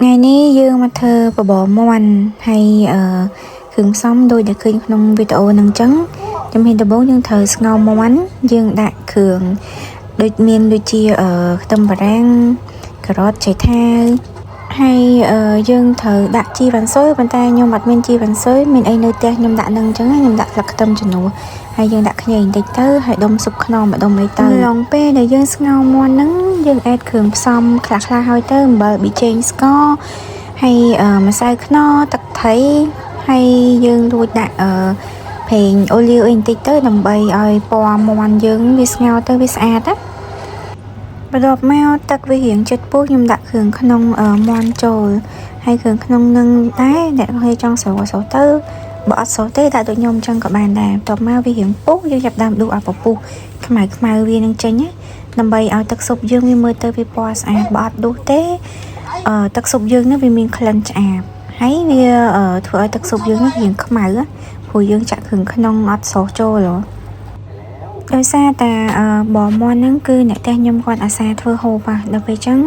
ថ្ងៃនេះយើងមកធ្វើបបរមាន់ហើយគ្រឿងផ្សំដូចដែលឃើញក្នុងវីដេអូហ្នឹងអញ្ចឹងជំហានដំបូងយើងត្រូវស្ងោរមាន់យើងដាក់គ្រឿងដូចមានដូចជាខ្ទឹមបារាំងការ៉ុតឆៃថាវហើយយើងត្រូវដាក់ជីវ៉ាន់ស៊ុយប៉ុន្តែខ្ញុំអត់មានជីវ៉ាន់ស៊ុយមានអីនៅផ្ទះខ្ញុំដាក់នឹងអញ្ចឹងខ្ញុំដាក់ស្លឹកខ្ទឹមជំនួសហើយយើងដាក់ខ្ញីបន្តិចទៅហើយដុំស៊ុបខ្នុរមួយដុំអីទៅឡងពេលដែលយើងស្ងោរមាន់ហ្នឹងយើងអេតគ្រឿងផ្សំខ្លះៗហើយទៅអំបិលប៊ីចេងស្ករហើយម្សៅខ្នុរទឹកត្រីហើយយើងលួចដាក់ប្រេងអូលីវអីបន្តិចទៅដើម្បីឲ្យពណ៌មាន់យើងវាស្ងោរទៅវាស្អាតណាបន្ទាប់មកទឹកវារៀងចិត្តពុះខ្ញុំដាក់គ្រឿងក្នុងមាន់ចូលហើយគ្រឿងក្នុងនឹងដែរអ្នកគេចង់ស្រូវក៏ស្រូវទៅបើអត់ស្រូវទេដាក់ដូចខ្ញុំអញ្ចឹងក៏បានដែរបន្ទាប់មកវារៀងពុះយើងចាប់ដើមដួសអាពពុះខ្មៅខ្មៅវានឹងចេញណាដើម្បីឲ្យទឹកស៊ុបយើងវាមើលទៅវាពណ៌ស្អាតបើអត់ដួសទេទឹកស៊ុបយើងនឹងវាមានក្លិនឆ្អាបហើយវាធ្វើឲ្យទឹកស៊ុបយើងនឹងរៀងខ្មៅព្រោះយើងចាក់គ្រឿងក្នុងអត់ស្រុះចូលហ៎ដោយសារតែបរមាន់ហ្នឹងគឺអ្នកផ្ទះខ្ញុំគាត់អាសាធ្វើហូបដល់ពេលអញ្ចឹង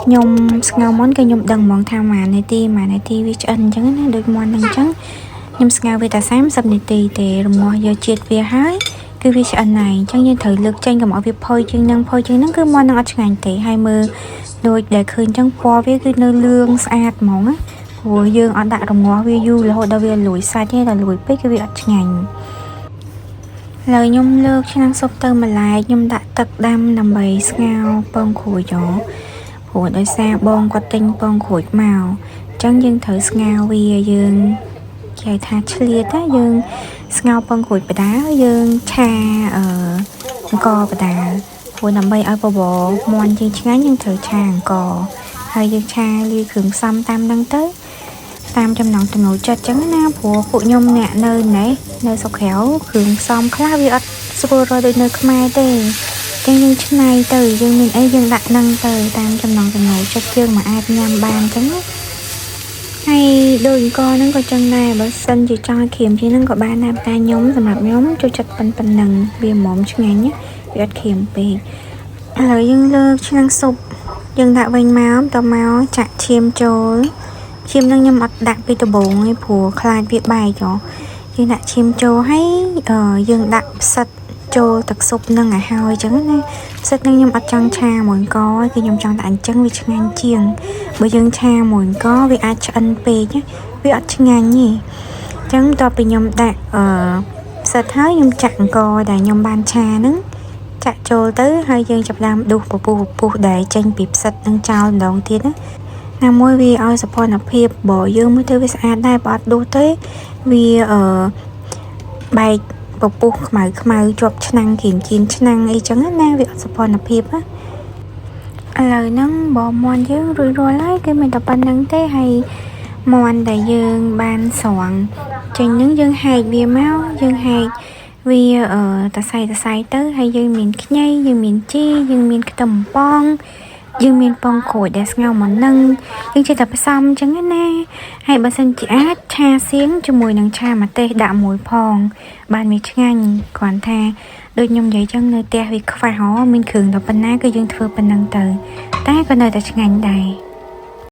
ខ្ញុំស្ងោរមាន់គឺខ្ញុំដឹងហ្មងថាមួយនាទីមួយនាទីវាឆ្អិនអញ្ចឹងណាដូចមាន់ហ្នឹងអញ្ចឹងខ្ញុំស្ងោរវាតែ30នាទីទេរងាស់យកជាតិវាហើយគឺវាឆ្អិនហើយអញ្ចឹងយើងត្រូវលើកចេញកុំឲ្យវាផុយជាងនឹងផុយជាងនឹងគឺមាន់នឹងអត់ឆ្ងាញ់ទេហើយមើលដូចដែលឃើញអញ្ចឹងពណ៌វាគឺនៅលឿងស្អាតហ្មងណាព្រោះយើងអត់ដាក់រងាស់វាយូររហូតដល់វាលួយសាច់ទេដល់លួយពេកគឺវាអត់ឆ្ងាញ់ឥឡូវខ្ញុំលើកឆ្នាំងស៊ុបទៅម្លែកខ្ញុំដាក់ទឹកដាំដើម្បីស្ងោរពងក្រួចព្រោះដោយសារបងគាត់ទិញពងក្រួចមកអញ្ចឹងយើងត្រូវស្ងោរវាយើងគេហៅថាឆ្លៀតណាយើងស្ងោរពងក្រួចបដាយើងឆាអង្ករបដាព្រោះដើម្បីឲ្យបបរមាន់យើងឆ្ងាញ់យើងត្រូវឆាអង្ករហើយយើងឆាលាយគ្រឿងផ្សំតាមហ្នឹងទៅតាមចំណង់ចំណូលចិត្តចឹងណាព្រោះពួកខ្ញុំអ្នកនៅនេះនៅស្រុកក្រៅគ្រឿងផ្សំខ្លះវាអត់ស្រួលរកដូចនៅខ្មែរទេចឹងយើងឆ្នៃទៅយើងមានអីយើងដាក់នឹងទៅតាមចំណង់ចំណូលចិត្តយើងមកអាចញ៉ាំបានចឹងណាហើយដូចអង្ករហ្នឹងក៏ចឹងដែរបើសិនជាចង់ឲ្យក្រៀមជាងហ្នឹងក៏បានដែរតែខ្ញុំសម្រាប់ខ្ញុំចូលចិត្តប៉ុណ្្នឹងវាហ្មងឆ្ងាញ់ណាវាអត់ក្រៀមពេកឥឡូវយើងលើកឆ្នាំងស៊ុបយើងដាក់វិញមកតមកចាក់ឈាមចូលឈាមនឹងខ្ញុំអត់ដាក់ពីដំបូងទេព្រោះខ្លាចវាបែកហ៎យើងដាក់ឈាមចូលហើយយើងដាក់ផ្សិតចូលទឹកស៊ុបនឹងឲ្យហើយអញ្ចឹងណាផ្សិតនឹងខ្ញុំអត់ចង់ឆាមួយកគឺខ្ញុំចង់តែអញ្ចឹងវាឆ្ងាញ់ជាងបើយើងឆាមួយកវាអាចឆ្អិនពេកវាអត់ឆ្ងាញ់ទេអញ្ចឹងតទៅពីខ្ញុំដាក់ផ្សិតហើយខ្ញុំចាក់អង្ករដែលខ្ញុំបានឆាហ្នឹងចាក់ចូលទៅហើយយើងចាប់ផ្ដើមដួសពពុះពពុះដែលចេញពីផ្សិតនឹងចោលម្ដងទៀតណាណាមួយវាឲ្យសោភ័ណភាពបើយើងមើលទៅវាស្អាតដែរបើអត់ដួសទេវាបែកពពុះខ្មៅខ្មៅជាប់ឆ្នាំងក្រៀមជៀនឆ្នាំងអីចឹងណាវាអត់សោភ័ណភាពណាឥឡូវហ្នឹងបរមាន់យើងរួចរាល់ហើយគឺមានតែប៉ុណ្្នឹងទេហើយមាន់ដែលយើងបានស្រង់ចេញហ្នឹងយើងហែកវាមកយើងហែកវាតសៃតសៃទៅហើយយើងមានខ្ញីយើងមានជីយើងមានខ្ទឹមប៉ងយើងមានពងក្រួចដែលស្ងោរមកនឹងយើងចេះតែផ្សំអញ្ចឹងណាហើយបើសិនជាអាចឆាសៀងជាមួយនឹងឆាម្ទេសដាក់មួយផង បានវាឆ្ងាញ់គ្រាន់ថាដូចខ្ញុំនិយាយចឹងនៅផ្ទះវាខ្វះហ៎មានគ្រឿងតែប៉ុណ្ណាគឺយើងធ្វើប៉ុណ្ណឹងទៅតែក៏នៅតែឆ្ងាញ់ដែរ។